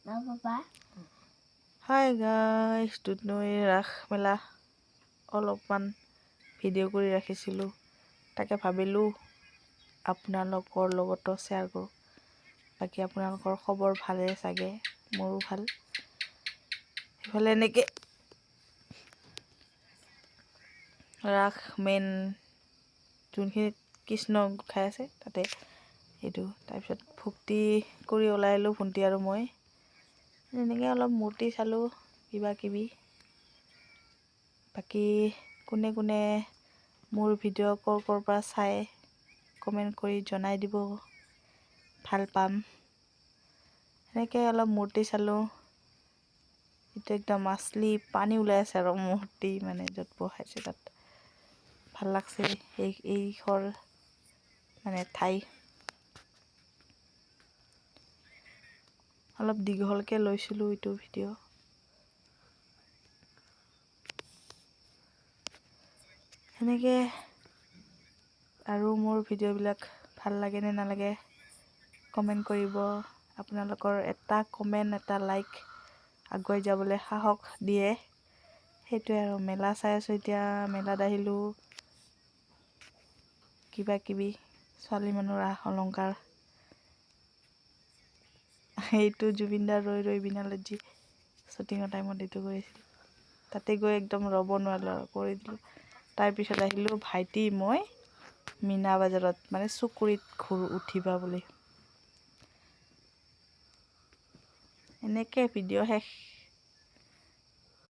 বাবা। Hi guys, Dudhnoi ৰাস মেলা অলপমান video' কৰি ৰাখিছিলোঁ, তাকে ভাবিলোঁ আপোনালোকৰ লগতো শ্বেয়াৰ কৰোঁ। বাকী আপোনালোকৰ খবৰ ভালেই চাগে, মোৰো ভাল। সেইফালে এনেকৈ ৰাস মেইন যোনখিনিত কৃষ্ণ খাই আছে তাতে এইটো। তাৰপিছত ভক্তি কৰি ওলাই আহিলোঁ ভণ্টি আৰু মই। এনেকৈ অলপ মূৰ্তি চালোঁ কিবা কিবি। বাকী কোনে কোনে মোৰ ভিডিঅ' ক'ৰ ক'ৰ পৰা চাই কমেণ্ট কৰি জনাই দিব, ভাল পাম। এনেকৈ অলপ মূৰ্তি চালোঁ। এইটো একদম আচলি পানী ওলাই আছে আৰু মূৰ্তি মানে য'ত বহাইছে তাত ভাল লাগছে। এইখৰ মানে ঠাই অলপ দীঘলকৈ লৈছিলোঁ এইটো ভিডিঅ'। সেনেকৈ আৰু মোৰ ভিডিঅ'বিলাক ভাল লাগে নে নালাগে কমেণ্ট কৰিব। আপোনালোকৰ এটা কমেণ্ট, এটা লাইক আগুৱাই যাবলৈ সাহস দিয়ে। সেইটোৱে আৰু মেলা চাই আছোঁ এতিয়া, মেলাত আহিলোঁ। কিবা কিবি ছোৱালী মানুহৰ আ অলংকাৰ। এইটো জুবিনদাৰ ৰৈ ৰৈ বিনালে যি শ্বুটিঙৰ টাইমত এইটো কৰিছিল, তাতে গৈ একদম ৰ'ব নোৱাৰিলোঁ আৰু কৰি দিলোঁ। তাৰপিছত আহিলোঁ ভাইটি মই মীনা বজাৰত, মানে চুকুৰিত ঘূৰ উঠিবা বুলি। এনেকৈ ভিডিঅ' শেষ।